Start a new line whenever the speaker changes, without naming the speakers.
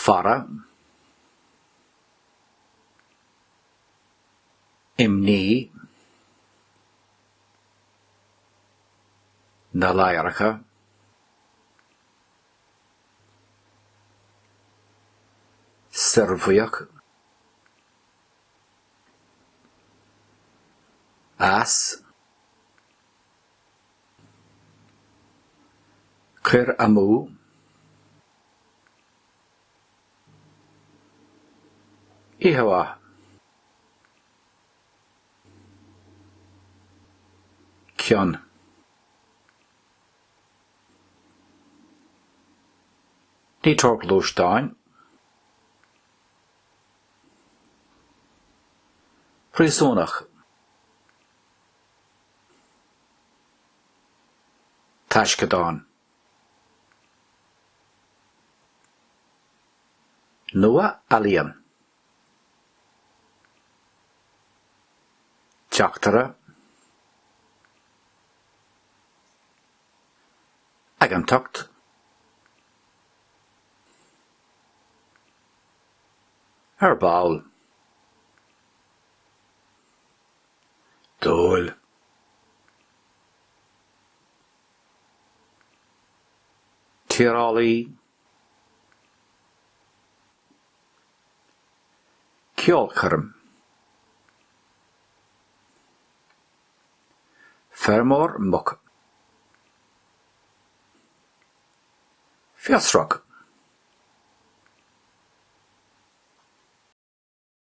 Faire. Imní. Na ladhracha. Soirbhuíoch. As. Cur amú. Oíche mhaith. Cion. Ní tabhair gluaisteáin. Príosúnach. Taisceadán. Nua-ealaíon. Teachtaire. Aigeantacht. Ar ball. Dúil. Tiarálaí. Ceolchoirm. Feirmeoir muc. Fiosrach.